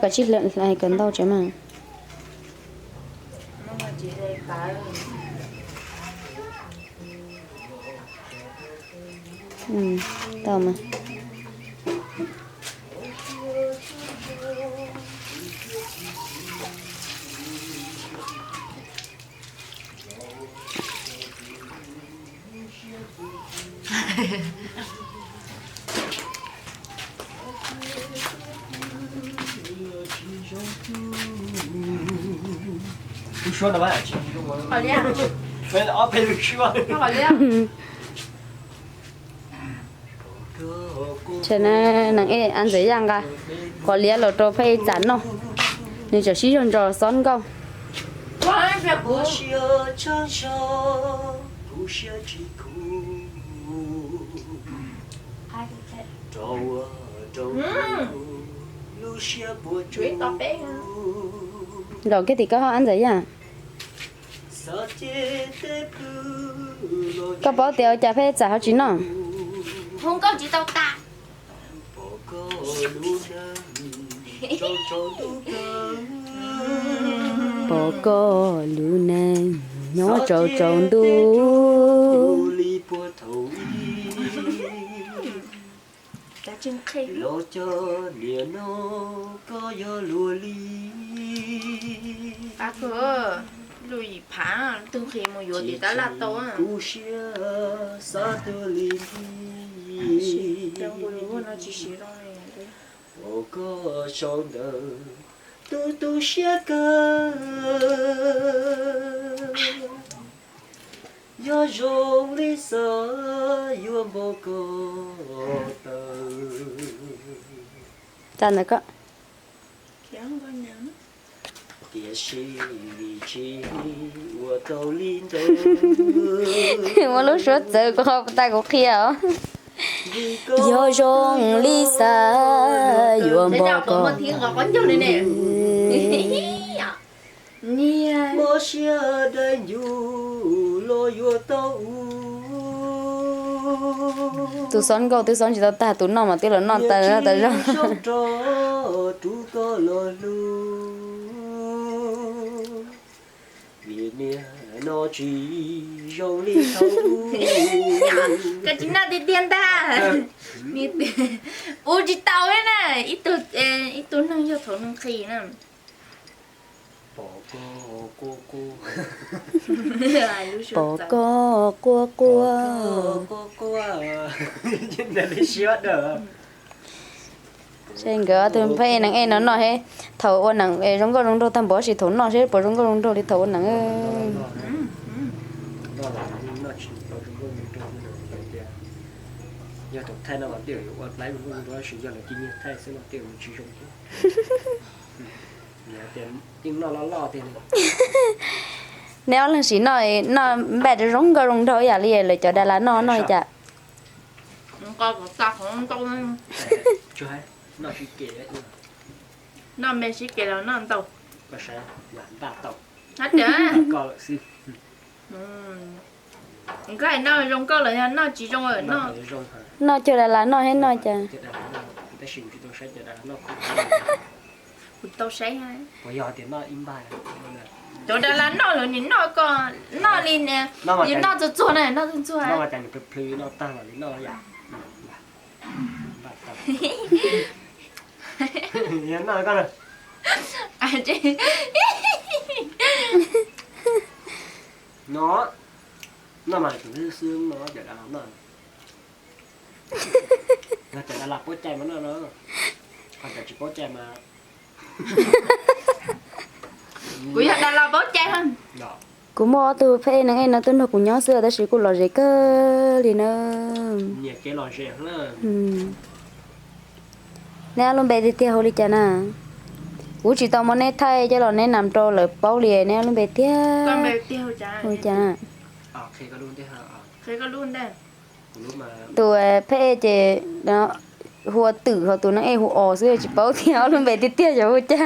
Koj tsis hlais kom ntau tsev mas. Tau mas. Tsam na, neeg ej Ab Ntxawm Yaj nqa qos liab los rau Phaj Ej Txam noj, nws tseem sib zog ntso xob nkauj. Nkaum kiag tim koj ho Ab Ntxawm Yaj. Koj paub tias ua cas Phaj Ej Txam ho tsis noj? Hu nkauj tsis tau tas. Pom koj lub neej nyob tsaus tsaus ntuj. Los cov niam no koj yog luag li. Lus yim phav twg nqhis mus yuav tim tab laj tau. Kuv siab xav tuag li nthi. Ua koj sau ntawv tu tu siab kawg. Yog zoo li xav yuav npog koj tawm. Tiam sis tsis ua tau li ntawd. Muaj lub suab txawv kuv qhov tas kuv qhia os. Yog zoo li xav yuav npog koj. Mob siab dai ncuv los yuav tau ub. Tus xob nkauj twb xob tsis tau tag, tus noj mas twb los noj tas tas zog. Rub koj los hlub. Vim niag no tsis zoo li thaum ub. Koj tsis noj tiag tiag ntag. Ua tsis tau li na. Ib tug neeg yog thaum nqhis na. Pom koj quaj quaj. Pom koj quaj quaj. Seb nkawd ob tug pheej neeg ej no noj seb thaum ua neeg zoo nkauj zoo nraug tag npaum, tab sis thaum noj seb puas zoo nkauj zoo nraug li thaum ua neeg. Yog thaum thaij no mas tej zaum yuav ua laib zoo nkauj zoo nraug, tab sis yog lawv cia nyiag thaij xwb no tej zaum tsis zoo thiab. Tias yeej noj loj loj tiag li. Neb ob leeg sim noj, noj npaj rau zoo nkauj zoo nraug ib yam li lawv cov das las noj noj li cas? Noj me sib ke los noj ntau. Nkaj noj zoo nkauj los yog noj tsis zoo lawm noj. Noj cov das las noj thiab noj cas. Kuv tau saib. Cov das las noj lawm nim noj ko, noj li, noj txuag txuag na, noj txuag txuag. No, no mas tus xwb no cov das las noj. Yog cov das las paub cai mas noj no, ho cov tsis paub cai mas. Kuv yog das las paub cai. Kuv muaj ob tug phej neeg ej no tuaj nrog kuv nyob xwb tab sis kuj lom zem kawg li na. Neb ob lub npe tiag tiag hu li cas na? Kuv tsis tau muab neb thaij coj los neb nam rau lawv paub li, neb ob lub npe tiag hu li cas na? Tus phej ces hu ua Twm, ho tus neeg ej hu Os xwb, tsis paub tias ob lub npe tiag tiag yog hu cas.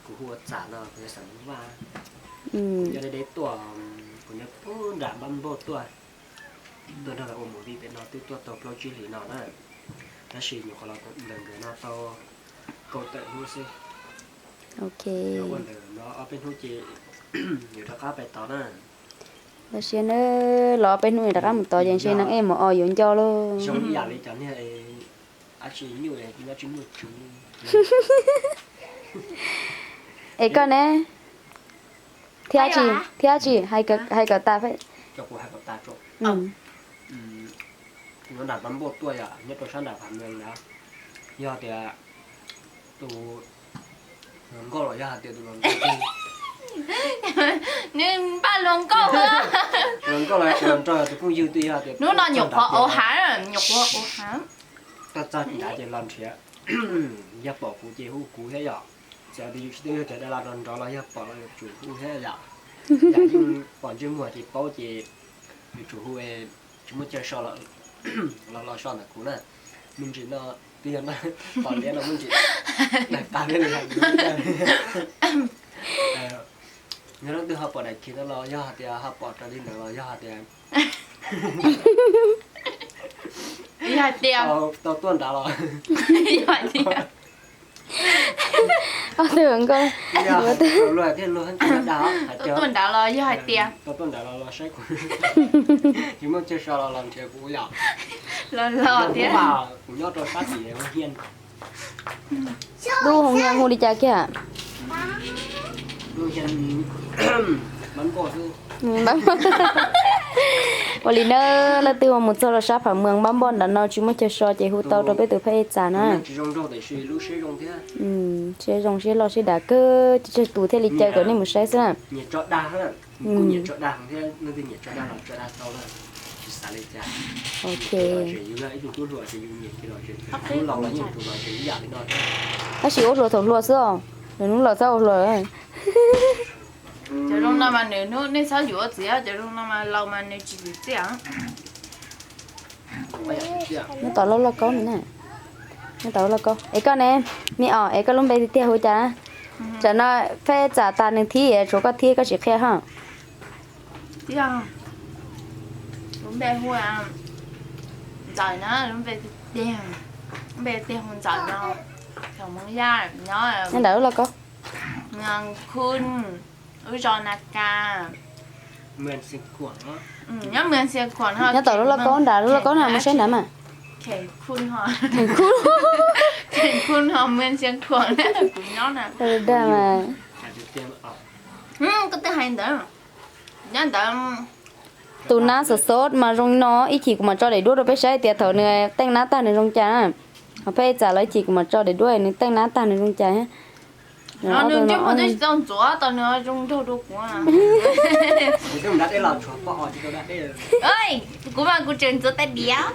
Kuv hu ua Txam no, kuv yog xeem Vaj. Kuv yog de de tuaj, kuv nyob puag nram Npab Npauj tuaj. Tuaj nrog lawv ua movie pem no twb tuaj tau plaub tsib hlis no na, tab sis nyuam qhuav los ntawm nkawd no tau kaum tawm hnub xwb. Ok. Ua ntawm no ob peb hnub ces yuav rov qab pais tod na. Los siab na, los ob peb hnub rov qab mus tod ces ntshe neeg ej mus os yuav nco lauj. Zoo ib yam li cov niag dab tsi nyuj nyob tsis muaj tsuv. Es koj ne? Thiab tsis, thiab tsis, hais kom tas. Nyob nram Pab Npauj tuaj yom, nyob rau sab nram Phav Mees na. Yog tias tus hluas nkauj los yog hais tias tus hluas nkauj, nws npaj hluas nkauj, hluas nkauj los tus hluas nraug tus phooj ywg twb yog tias hnub no nyuam qhuav ua hav, nyuam qhuav ua hav. Tuaj txog nrad ces los nrhiav, yog pom kuv ces hu kuv thiab yom. Txawm tias yus tsis tau yog cov dab laug nrov nrov los yog pom los yuav tsum hu thiab yom. Yam yeej pom ntsej muag ces paub ces yuav tsum hu, tsis muaj chaw so los los so ntawm kuv na. Me ntsis no twb yog pom liab no me ntsis dag qab thiab li. Yog leej twg ho pom daim khiv no los yog hais tias ho pom raws li ntawd los yog hais tias, yog hais tias tau tuaj nrad los, yog hais tias ob tug nkauj, luag thiaj luag dag hais tias tuaj nrad los yog hais tias tau tuaj nrad los los saib kuv, tsis muaj chaw so los los nrhiav kuv yom. Los los thiab, kuv nyob rau sab tim Hoo Hiaj. Lub Hoo Hiaj hu li cas kiag? Ua li na, leej twg mus txog rau sab Phav Mees Npab Npauj nram no tsis muaj chaw so ces hu tau rau peb tus phab ej txam na. Siab zoo siab loj siab dav kawg, tsawg tus thiaj li caw kom nej mus saib xwb na. Ok. Tab sis ua hluas thaum hluas xwb os, lwm hnub laus txhob ua hluas. Cov zoo no mas nws hnub nej txhob yuav txiv, cov zoo no mas laus mas nws tsis txim txiaj. Nyob tod loj loj kaub na. Nyob tod loj kaub. Es koj ne, me os, es koj lub npe tiag tiag hu cas? Tam no phab ej txam tas nws thib, tshuav koj thib koj tsis qhia ho. Lub npe hu Ntxawm na, lub npe tiag, lub npe tiag hu Ntxawm no, thaum Hmoob Yaj nyob, nyob ntawm lub lauj kaub, Khun, lub zos Na Ka. Nyob Mws Xia Khuam, nyob tom lub lauj kaub nrad, lub lauj kaub no mus saib nrad mas. Kheem Khun, Kheem Khun ho Mws Xia Khuam na, kuv nyob na. Dag mas. Koj twb hais ntawd, nyob ntawd. Tus nab xov xov mas zoo no, ib chim kuv mam tso daim duab rau peb saib tias thaum nws teej nab tag nws zoo cas na. Ho phab ej txam los ib chim kuv mam tso daim duab nws teej nab tag nws zoo cas. Nws ntsej muag twb tsis tau ntxuav tas nws zoo nraug dua kuv. Kuv mas kuv tseem ntxuav tais diav.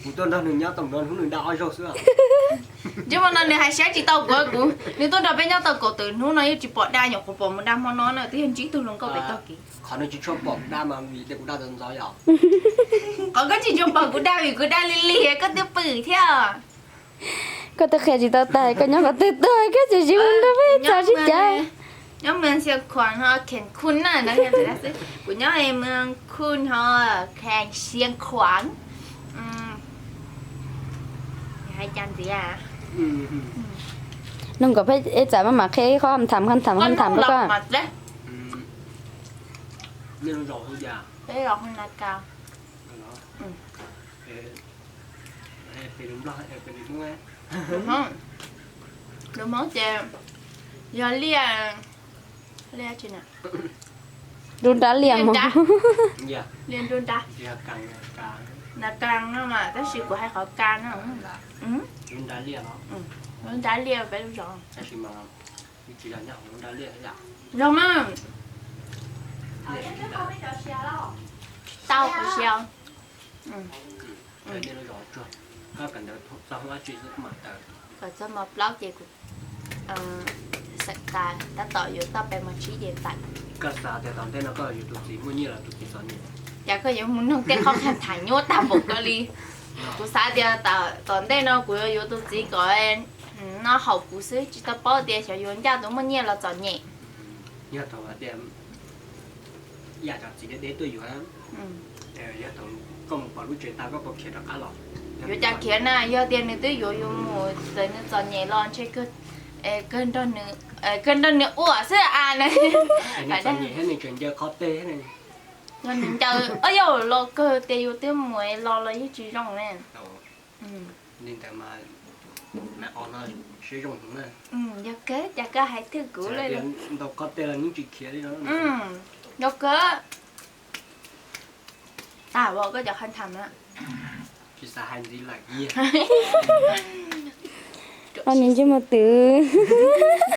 Kuv tuaj nrog nws nyob tau no hnub nws dag ob zaug xwb. Ntsej muag no nws hais siab tsis tau kuv, kuv, nws tuaj nrog peb nyob tau kaum tawm hnub no yeej tsis pom dag, nyuam qhuav pom mus dag hmo no na, twb yog ntsib tug hluas nkauj pem tog kev. Qhov nws tsis tshua pom kuv dag mas vim tias kuv dag ntxov ntxov yom. Qhov koj tsis tshua pom kuv dag vim kuv dag lig lig koj twb pw thiab. Koj twb qhia tsis tau tag, koj nyob qhov twg tuaj koj tseem tsis hu nrog peb txog sib cav. Nyob Mws Xia Khuam ho Kheem Khun na, kuv nyob Mws Khun ho Kheem Xia Khuam. Hais cas ntxiv? Nug kom peb ej txam maj mam qhia ib qho ham tham ham tham ham tham rau koj. Lus Hmoob ces yog liaj, liaj tsi na? Nruab nrab liaj mog. Liaj nruab nrab. Na ka no mas tab sis kuv hais qhov ka no. Nruab nrab liaj peb lub zos. Zoo mas. Tau qhov siav. Kom txog mos plaub ces kuv xeem tas tab tom yuav toj peb mos tsib ces tawm. Koj xav tias tom ntej no koj yuav tus txiv muaj nyiaj los tus txiv txom nyem? Cas koj yuav mus nug tej qhov kham tham nyuaj tag npaum koj li. Kuv xav tias tom ntej no kuv yuav yuav tus txiv kom noj haum kuv xwb, tsis tau paub tias xyov yuav ncaj tus muaj nyiaj los txom nyem. Yog thaum tias ib yam cov txiv deb deb tuaj yuav, yog thaum koj mus pom lub tsev tag koj puas khiav rov qab los? Yuav cas khiav na, yog tias nws twb yuav yus mus txawm nws txom nyem los ntshe kawg nrog nws ua xwb a na. Nws txom nyem thiab nws tseem ncaws qhov teg thiab. Nws ncaws yog los kawg tias yus twb mus los los yeej tsis zoo ne. Li ntawd mas, mas o no siab zoo heev na. Yog kawg, cas koj hais thwj kuv li. Ntau qhov teg los yeej tsis khiav li no. Yog kawg. Tag ua koj cov qhov tham na. Tsis xav hais ntxiv lawm. Koj me ntsej muag twv.